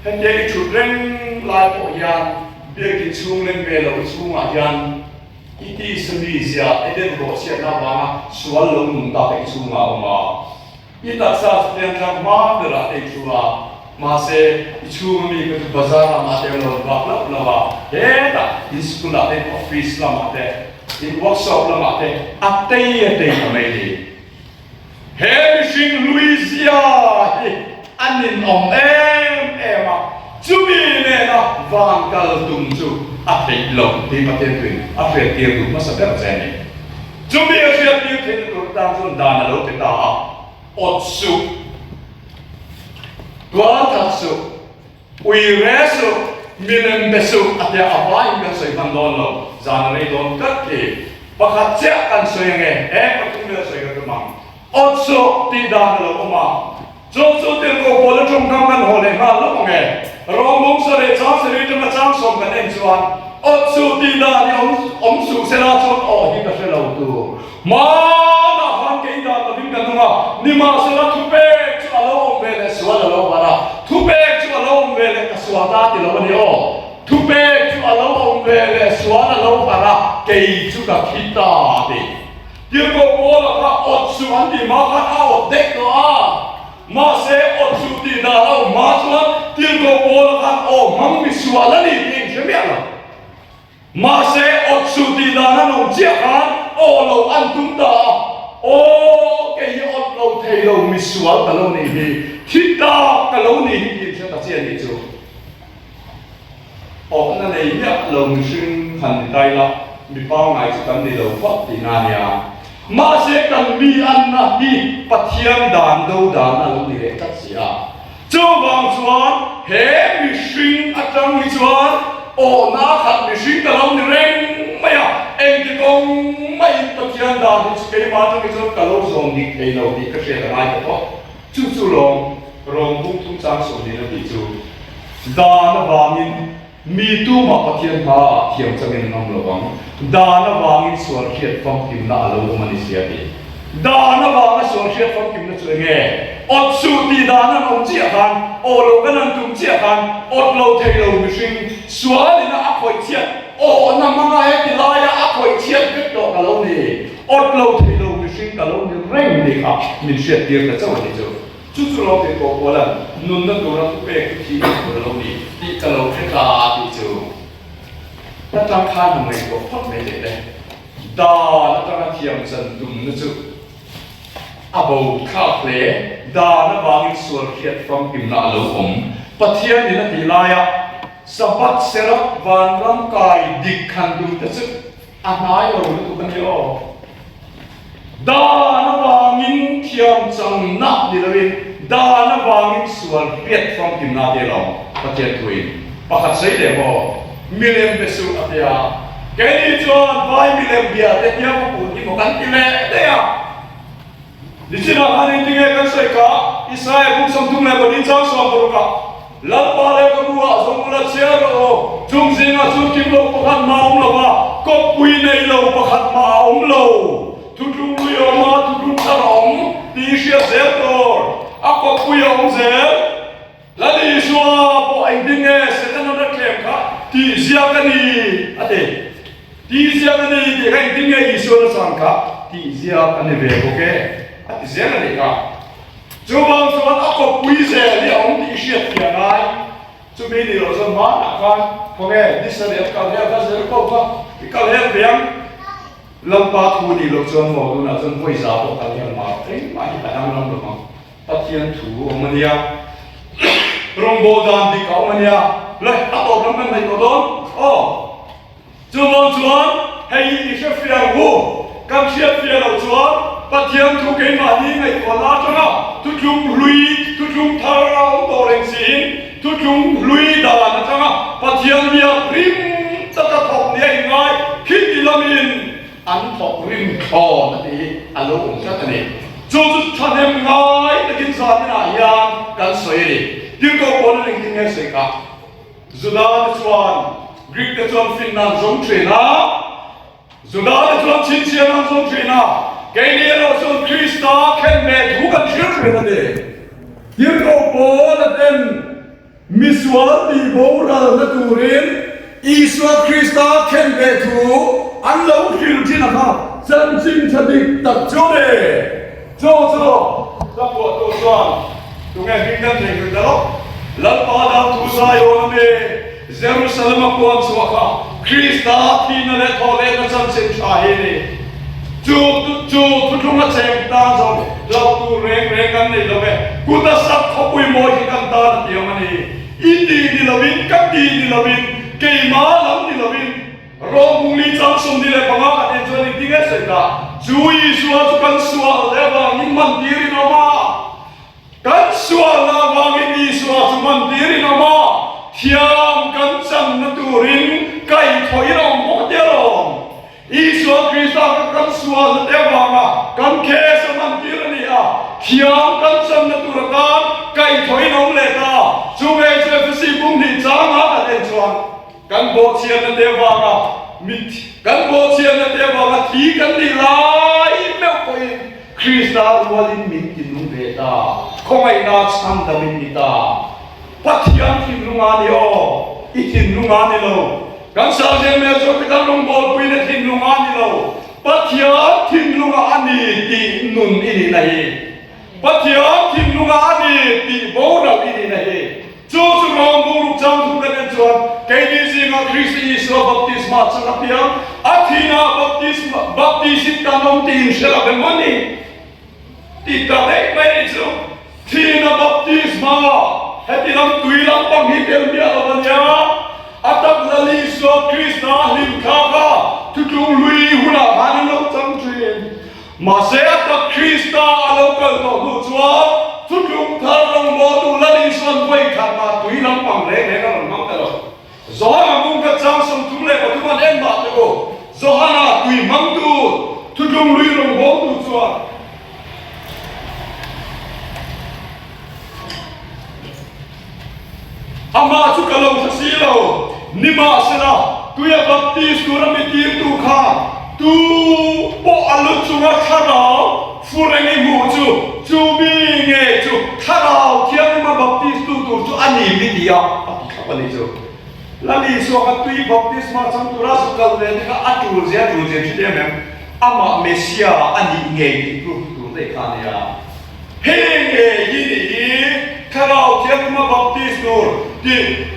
Hetiang i thut reng lai pawh hian biakin chhung leng ve lo i chhungah hian i tisa mizia Eden rawhchhiatna avanga sual lo nung tak i chhungah a awm a. I taksa chu pianthar hma berah ei thu a, mahse i chhunga mi kha chu bazar lamah te lo vak loh loh a, hetah in school ah te, in office lamah te, in workshop lamah te a tei a tei ta mai ni. He mihring hlui zia hi a ninawm em em a, chumi nena van kal tum chu a theih loh tih Pathian tuin a hriattir duh hmasa ber che a ni. Chumi a hriattir theihna tur atan chuan dan a lo ti ta a, Awt suh, tual that suh, ui re suh, milem be suh a tia a vaiin kan sawi hman dawn lo, zan a rei dawn tlat khi. Pakhat chiah kan sawi ange, he pathum vel sawi ka tum ang. Awt suh tih dan a lo awm a, chu chu tirhkoh pawl a tawngkam kan haw leh nghal lawk ang e. Rawng sareh chang sarih atanga chang sawm kan en chuan awt suh tih dan hi awm awm suh sela chuan aw hi ka hre lo tur. Hmanah khan kei dan lovin ka nung a, nimahsela thupek chu a lo awm ve leh sual a lo ban a, thupek chu a lo awm ve leh ka sual ta ti lo a ni aw. Thupek chu a lo awm ve leh sual a lo ban a, kei chu ka thi ta a ti. Tirhkoh Paula kha awt suh an tih hma khan a awt daih tawh a, mahse awt suh tih dan a awm hma chuan Tirhkoh Paula khan aw hmang mi sual a ni tih in hre miah lo. Mahse awt suh tih dan an awm chiah khan aw lo an tum ta a, aw kei hi awt lo thei lo mi sual ka lo nih hi, thi tak ka lo nih hi tih in hre ta chiah nih chu. Awkna nei miah lo mihring han ni tai la, mi pangngai chu kan ni lo phawt tihna a nia. Mahse kan mi anna hi Pathian dan do dan a lo ni leh tlat si a. Chuvang chuan he mihring atang hi chuan awhna khat mihring ka lo ni reng mai a, engti kawng maiin Pathian dan hi chu keimah atang hi chuan ka lo zawm dik thei lo tih ka hriat a ngai ta phawt. Chu chu lawng rawng bung thung chang sawm nen a tih chu dan avangin mi tumah Pathian hmaah thiam changin an awm lo vang. Dan avangin sual hriat famkimna a lo awm a ni sia ti. Dan avanga sual hriat famkimna chu enge? Awt suh tih dan an awm chiah khan, aw lo kan an tum chiah khan, awt lo thei lo mihring sualina a khawih chhiat awhna hmanga heti laia a khawih chhiat vek tawh ka lo ni. Awt lo thei lo mihring ka lo ni reng ni kha min hriattir ta chauh a ni chu. Chu chu lo tih pawh Paula'n nunna tura thupek chu thihna tur a lo ni tih ka lo hre ta tih chu hla tang khan han ngaihtuah phawt mai teh le. Dan atanga thiam chan tumna chu a bo thlak hle. Dan avangin sual hriat famkimna a lo awm. Pathianin a tih laia Sabbath serap vanram kai dik han tum te chu A hnai lo lutuk a ni aw. Dan avangin thiam changna ni loin dan avangin sual hriat famkimna te lo Pathian thuin pakhat sawi leh maw milem be suh a tia. Keini chuan vai milem bia te hiam a kun hi maw kan ti leh daih a. Nichinah khan engtinge kan sawi kha Israel bung 34 chang 16 ah. Lalpa lehkhabu-ah zawng la chhiar rawh aw, chung zingah chuan kim lo pakhat mah a awm lo va, kawppui nei lo pakhat mah a awm lo. Thutlung lui a awm a, thutlung thar a awm tih i hriat zel tur. A kawppui a awm zel. Lal Isua pawh engtin nge Setana rat thlem kha tih ziak a ni a ti. Tih ziak a ni tih kha engtin nge Isuan a chhan kha tih ziak a ni ve bawk e a ti zel a nih kha. Chuvang chuan a kawppui zel hi a awm tih i hriat thiam ngai. Chumi ni loh chuan hmanah khan khawnge nisa leh a kal hel kha zel ko kha i kal hel ve ang. Lalpa thu nih loh chuan maw tunah chuan vawiza pawh kal hel mah engmah hi a danglam lo ang. Pathian thu a awm a nia. Rawngbâwl dan dik a awm a nia. Le, a tawp lam kan hnaih tawh dawn. Aw. Chuvang chuan hei hi i hre fiang u, kan hriat fiah loh chuan Pathian thu keimahni ngaihtuahna atanga thutlung hlui, thutlung thar a awm tawh reng siin thutlung hlui dan atanga Pathian biak rim taka thawk nia inngai khiti lamin an thawk rim thlawn a tih hi a lo awm tlat a ni. Chu chu thahnem ngai takin zaninah hian kan sawi a ni. Tirhkoh pawn a engtin nge sawi kha? Juda te chuan Greek te chuan finna an zawng thin a, Juda te chuan chhinchhiahna an zawng thin a, keini erawh chuan Krista khenmeh thu kan hriat thin a ni. Tirhkoh Paula ten misual tih boralna turin Isua Krista khenmeh thu an lo hrilh thin a kha chanchin tha dik tak chu a ni. Chu chu ka phuahtu chuan tunge hming kan theihnghilh ta lo? Lalpa dan thu Zion a mi Jerusalem a puan chhuah kha Krista thihna leh thawhlehna chanchin tha hi a ni. Chu chu thuthlung a cheng tan zawng hlauh tur reng reng kan nei lo ve. Kut a sak khawpui mawi hi kan tan a tiang a ni. I tih ni lovin, ka tih ni lovin, keimah lam ni lovin, Rawng bungli chang 25 kan en chuan engtin nge sawi ta? Chu Isua chu kan sual te avangin man tirin a awm a. Kan sualna avangin Isua chu man tirin a awm a. Thiam kan channa turin kaihthawhin a awm bawk a tia lawm. Isua Krista kha kan sualna te avanga kan case a man tir a ni a. Thiam kan channa tur atan kaihthawhin a awm leh ta. Chu ngei chu Efesi bung hnih changa kan en chuan. Kan bawhchhiatna te avanga mit kan bawhchhiatna te avanga thi kan nih lai meuh pawhin Krista rualin min tinung ve ta, khawngaihna chhandamin ni ta. Pathian thinlung a ni aw, i thinlung a ni lo. Kan Sergeant Major te kan rawngbawlpuina thinlung a ni lo. Pathian thinlunga a ni tih nun i nihna hi. Pathian thinlunga a ni tih boral i nihna hi. Chu chu rawng bungruk chang thu kan en chuan keini zinga Krista Isua baptisma chang a piang, a thina baptisma baptisin kan awm tih in hre lo em a ni? Tih ta daih mai anih chu. Thina baptisma heti lam tui lampang hi tel miah lo a nia. A tak Lal Isua Krista hlim kha kha thutlung hlui hunah khan an lo chang thin. Mahse a tak Krista a lo kal tawh hnu chuan thutlung thar rawngbawltu Lal Isuan vawi khat mah tui lampang reng reng a rawn hmang ta lo. Johana bung khat chang 33 an en mah teh u. Johana tui hmangtu thutlung lui rawngbawltu chuan. Amah chu ka lo hre si lo. Nimahsela, tuia baptis tura mi tirtu kha tu pawh a lu chunga thlarau fu reng i hmuh chu, chu mi nge chu thlarau thianghlim a baptis tu tur chu a ni mi ti a, a ti thlap a ni chu. Lal Isua kha tui baptisma chang tura zu kal ve te kha a tul zia tul zia hre em em, amah Messiah a nih ngei tih proof tur daih kha a nia. Heng nge hi nih hi Thlarau Thianghlim a baptis tur tih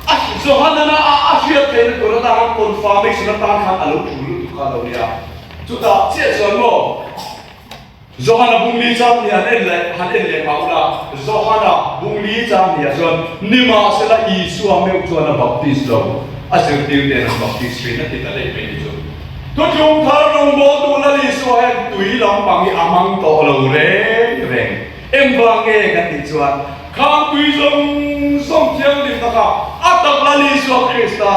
a Johanana a a hriat theihna tur atanga confirmation atan khan a lo tul lutuk kha a lo nia. Chutah chiah chuan maw Johana bungli chang ni han en leh han en leh mah ula, Johana bungli chang ni ah chuan nimahsela Isua meuh chuan a baptis lo, a zirtir ten an baptis thin a ti ta daih mai ni chu. Thutlung thar rawngbawltu Lal Isua hian tui lampang hi a hmang tawh lo reng reng. Engvang nge kan tih chuan khang tui zawng zawng thianghlimna kha a tak Lal Isua Krista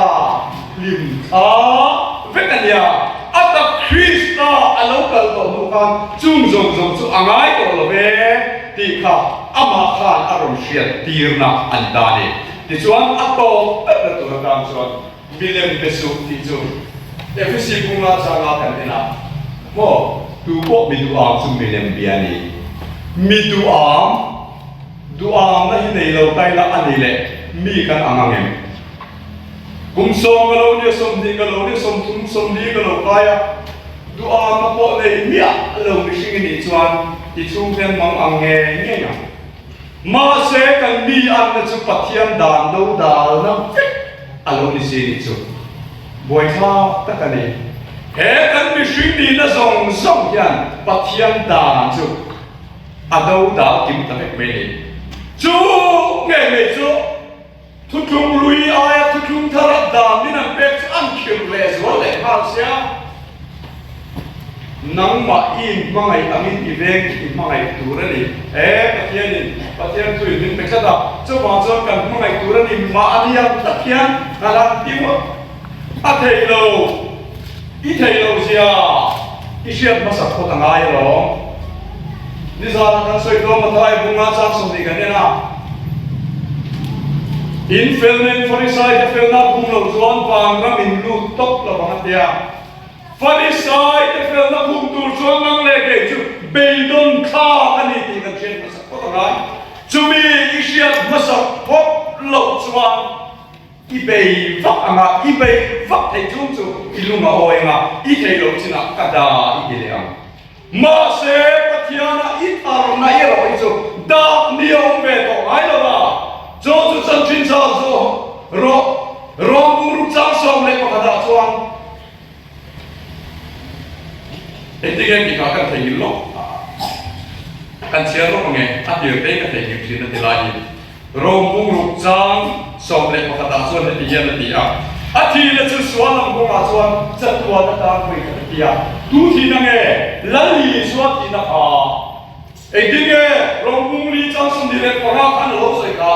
hlim thla vek a nia. A tak Krista a lo kal tawh hnu khan chung zawng zawng chu a ngai tawh lo ve tih kha. amah khan a rawn hriat tirna a ni ta a ni. Tichuan a tawp berna tur atan chuan milem be suh tih chu Efesi bunga changa kan en a, maw tu pawh mi duham chu milem bia a ni. Mi duham, duhamna hi nei lo ta ila a ni leh mi kan ang ang em? Kum sawm ka lo nia, 20 ka lo nia, 30, 40 ka lo kai a, duhama pawh nei miah lo mihring i nih chuan i chhungte an mang ang ngei ngei ang. Mahse kan mi anna chu Pathian dan do dalna vek a lo ni si nih chu buaithlak tak a ni. He kan mihring nihna zawng zawng hian Pathian dan chu a do dal kim ta vek mai a ni. Chu ngei mai chu. Thuthlung lui aia thuthlung thar a dan min an pek chu an khirh leh zual leh nghal sia. Nangmah i inhmangaih angin i veng i hmangaih tur a ni. He Pathianin Pathian thuin min pe tlat a, chuvang chuan kan hmangaih tur a ni mahni ang tak hian kan han ti ngawt a thei lo. I thei lo zia i hriat hmasak phawt a ngai alawm. Nizanah kan sawi dawn Mathai bunga chang 20 kan en a. In fel nen Farisai te felna phum lo chuan vanram in lut tawp lo ang a tia. Farisai te felna phum tur chuan nang leh kei chu beidawn thlak a ni tih kan hriat hmasak phawt a ngai. Chumi i hriat hmasak phawt loh chuan I bei vak ang a, i bei vak theih chung chu i lung a awi ang a, i theih loh chinah ka da i ti leh ang. Mahse, Pathiana i tharna erawh hi chu dak ni a awm ve tawh ngai lo va, chu chu chanchin chau chu rawh rawng bungruk chang 11 ah chuan Engtinge tih kha kan theihnghilh lawk a, kan chhiar lawk ange, a tir te ka theihnghilh thin a ti lai hi. Rom bungruk chang 11 ah chuan heti hian a ti a, A thihna chu sual lam kawngah chuan chatuan atan hawi khat a ti a, tu thihna nge Lal Isua thihna kha? Engtinge Rom bung li chang 25 khan a lo sawi kha?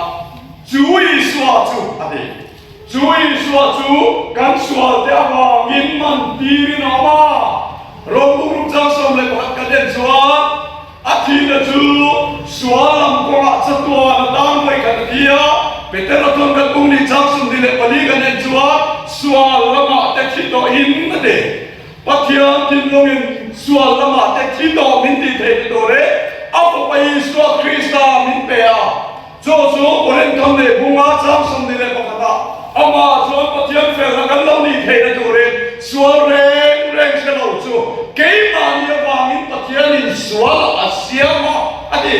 Chu Isua chu a ti. Chu Isua chu kan sualte avangin man tirin a awm a, Rom bungruk chang 11 kan en chuan, A thihna chu sual lam kawngah chatuan a tan mai khat a thi a, Petera chuan kan bung nih chang 24 kan en chuan sual lamah te thi tawhin a ti. Pathian thinlungin sual lamah te thi tawh min tih theih na tur e a Fapa Isua Krista min pe a. Chu chu Korinthon leh bunga chang 21 ah amah chuan Pathian felna kan lo nih theihna turin sual reng reng hre lo chu keimahni avangin Pathianin sualah a siam a, a ti.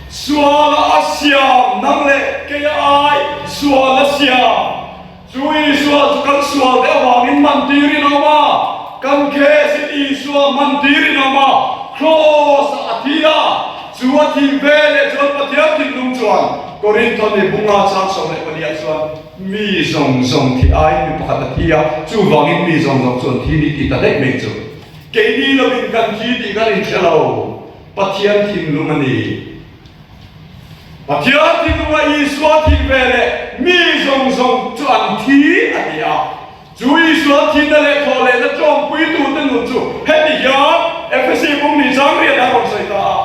Sualah a siam nang leh keia ai sual a siam. Chu Isua chu kan sual te avangin man tirin a awm a, kan case in Isua man tirin a awm a, Kraws ah a thi a, chu a thih ve leh chuan Pathian thinlung chuan Korinthon i bunga chang 14 ah chuan mi zawng zawng thi aiin mi pakhat a thi a, chuvangin mi zawng zawng chu an thi ni tih ta daih mai chu keini lovin kan thi tih kan inhre lo, Pathian thinlung a ni. Pathian thinlunga Isua thih ve leh mi zawng zawng chu an thi a ti a. Chu Isua thihna leh thawh lehna tlawmpuitute nun chu heti hian Efesi bung ni chang riat a rawn sawi ta a,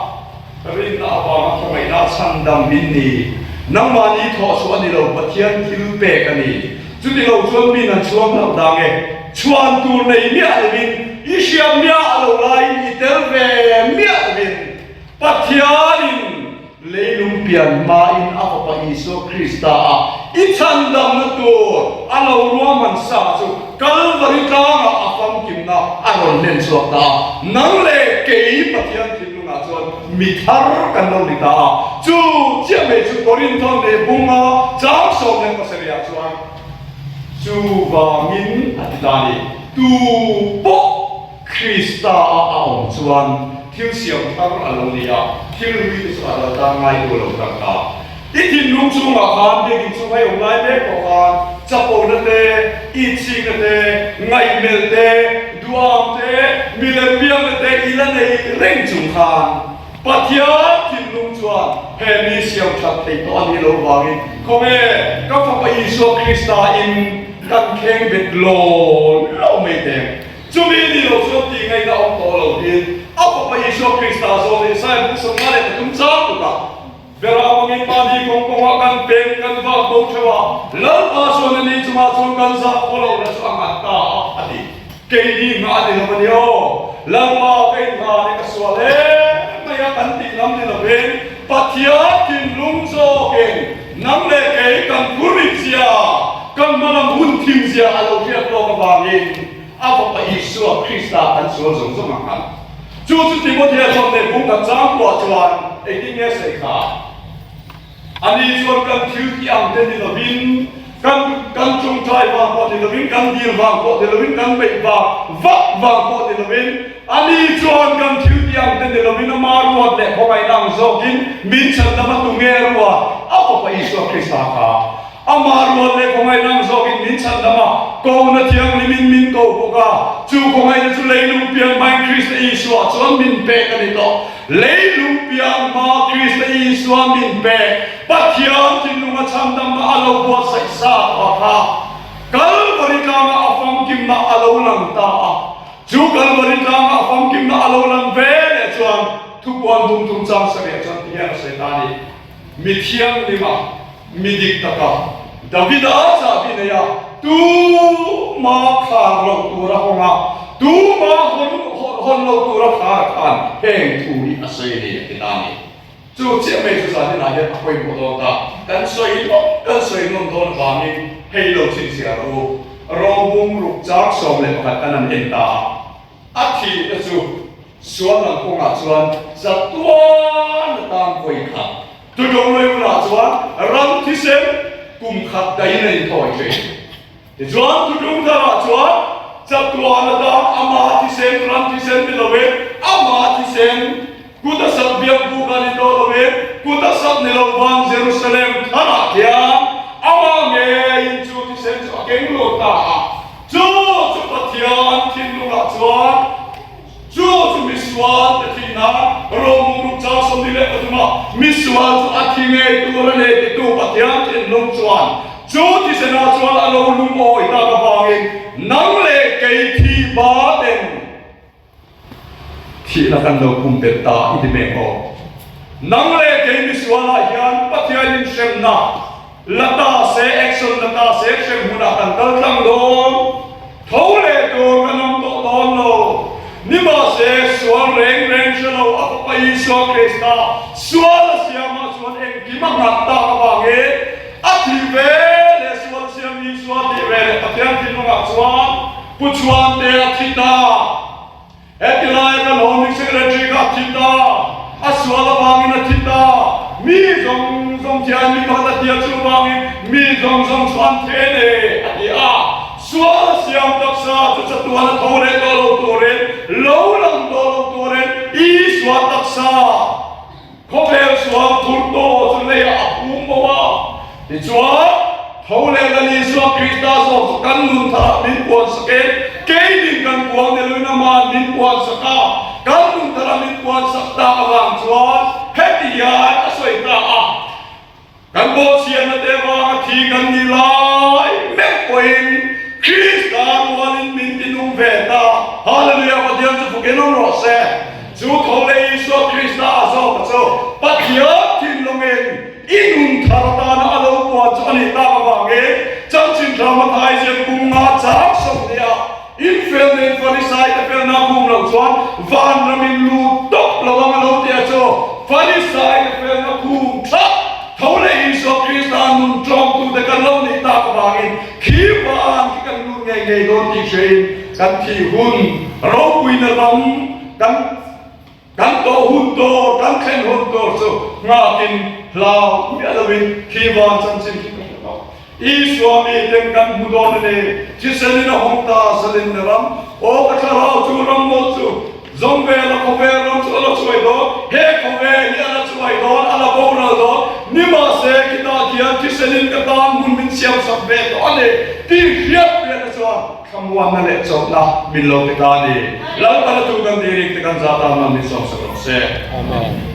Rinna avanga khawngaihna chhandam min ni, nangmahni thawh chhuah a ni lo, Pathian thil pek a ni. Chuti lo chuan min an chhuang hlauh dang e, chhuan tur nei miah lovin, i hriat miah lo laiin i tel ve miah lovin, Pathianin leilung pian hmain a Fapa Isua Krista a i chhandamna tur a lo ruahman sa chu Kalvari tlangah a famkimna a rawn hlen chhuak ta a. Nang leh kei Pathian thinlungah chuan mi thar kan lo ni ta a. Chu chiah mai chu Korinthon leh bunga chang 17 ah chuan chuvangin a ti ta a ni, Tu pawh Krista a a awm chuan thil siam thar a lo ni a, thil hlui te chu a dal tan ngai tu a lo tak ta. I thinlung chungah khan biakinn chung hei awm lai mek pawh khan chapona te, itchikna te, ngaihmelh te, duam te, milem biakna te i la nei reng chung khan Pathian thinlung chuan he mi siam that thei tawh a nih loh vangin khawnge ka Fapa Isua Krista in kan kheng bet law law mai teng. Chumi ni lo chuan tih ngaihna awm tawh lo tiin a Fapa Isua Krista zawng leh Isaiah bung 53 chang tukah. Berah angin mahni kawng kawngah kan peng kan vak bo theuh a, Lalpa chuan a ni chungah chuan kan zah khaw lo na chu a nghat ta a, a ti. Keini nghah a ni lo a ni aw. Lalpa ka inngah ni ka sual em mai a kan tih lam ni lovin Pathian thinlung zawkin nang leh kei kan phurrit zia, kan hmalam hun thim zia a lo hriat lawk avangin a Fapa Isua Krista kan sual zawng zawng ang ang. Chu chu Timothea chuan leh bung kan chang kuah chuan engtin nge sawi kha? Ani chuan kan thil tih ang te ni lovin, kan kan tawngtai vang pawh ni lovin, kan dil vang pawh ni lovin, kan beih vang vak vang pawh ni lovin, ani chuan kan thil tih ang te ni lovin ama ruat leh khawngaihna ang zawkin min chhandam a tu nge ruat? A Fapa Isua Krista kha. Amah rual leh khawngaihna ang zawkin min chhandam a, kohna thianghlimin min ko bawk a. Chu khawngaihna chu leilung piang hmain Krista Isua chuan min pek a ni tawh. Leilung piang hma Krista Isua min pek Pathian thinlunga chhandamna a lo buatsaih sa tawh a kha Kalvari tlanga a famkimna a lo lang ta a. Chu Kalvari tlanga a famkimna a lo lang ve leh chuan thupuan dum tum chang sarih chuan ti hian a sawi ta a ni. Mi thianglima, mi dik taka Davida chahbi nei a, tuma khar loh tura hawng a, tuma hawn loh tura khar khan heng thu hi a sawi a ni a ti ta a ni. Chu chiah mai chu zan inah hian a pawimawh dawn ta. Kan sawi nawm kan sawi nawm dawn avangin hei lo chhinchhiah rawh u. Rawbung ruk chang 11 kan han en ta a. A thihna chu sual lam kawngah chuan chatuan atan vawi khat. Tuṭawng lei hunah chuan ram thisen kum khat daihin a inthawi ṭhin. Tichuan tuṭung tharah chuan chatuan atan ama thisen, ram thisen ni lovin ama thisen kut a sak biak buk a ni tawh lovin kut a sak ni lo van Jerusalem tharah khian amah ngeiin chu thisen chu a keng lut ta a. Chu chu Pathian thinlungah chuan chu chu misual te thihna Rom ruk chang 23 ah misual chu a thi ngei tur a nei titu Pathian thinlung chuan chu thisenah chuan a lo lungawi tak avangin nang leh kei thi ba ten Thihna kan lo kum bet ta i ti mek aw. Nang leh kei misualah hian Pathianin hremna la ta se, action la ta se, hrem hunah kan kal tlang dawn. Tho leh tur kan awm tawh dawn lo. Nimahse, sual reng reng hre lo a Fapa Isua Krista sual a siamah chuan engkim a nghat tak avangin a thih ve leh sual siam Isua tih ve leh Pathian thinlungah chuan Pu Chhuante a thi ta. Heti laia kan Home Secretary kha a thi ta. A sual avangin a thi ta. Mi zawng zawng thian mi pakhat a tia chu vangin mi zawng zawng chu an then e a ti a. Sual a siam taksa chu chatuan a tho leh tawh lo turin, lo lang tawh lo turin Isua taksa Khawvel sual phur tawh chu leiah a phum bo a, tichuan tho leh Lal Isua Krista zawk chu kan nun tharah min puan sak e, keinin kan puang ni luin ama'n min puan sak a, kan nun tharah min puan sak tak avang chuan heti hian a sawi ta a. Kan bawhchhiahna te avanga thi kan ni lai meuh pawhin Krista rualin min ti nung ve ta. Hallelujah! Pathian chu fukin awm rawh se. Chu tho leh Isua Krista a zawk a chu Pathian thinlungin i nun thar atana a lo puan chu a nih tak avangin chanchin tha hmathai ziak kum nga chang 20 ah Infel nen Farisai te felna khum loh chuan vanram in lut tawp lo ang a lo ti a chu Farisai te felna khum thlap tho leh Isua Krista nun tlawmtu te kan lo nih tak avangin khi van khi kan lut ngei ngei dawn tih hrein kan thih hun ropuina ram kan Kan tawh hun tur, kan thlen hun tur chu nghakin hlau miah loin khi van chanchin khi ka hre tawh. Isua miten kan hmu dawn a ni, thisenin a hawng ta zalin na ram, aw ka thlarau chu ram mawlh chu, zawng vela khawvel ram chu a la chuai dawn, he khawvel hi a la chuai dawn, a la boral dawn, nimahse khitah khian thisenin ka tan hmun min siamsak ve tawh a ni tih hriat hriatna chuan Thlamuanna leh chawlhna min lo pe ta a ni. Lalpana tu kan ni rik te kan za tan man min sawmsak rawh se. Amen.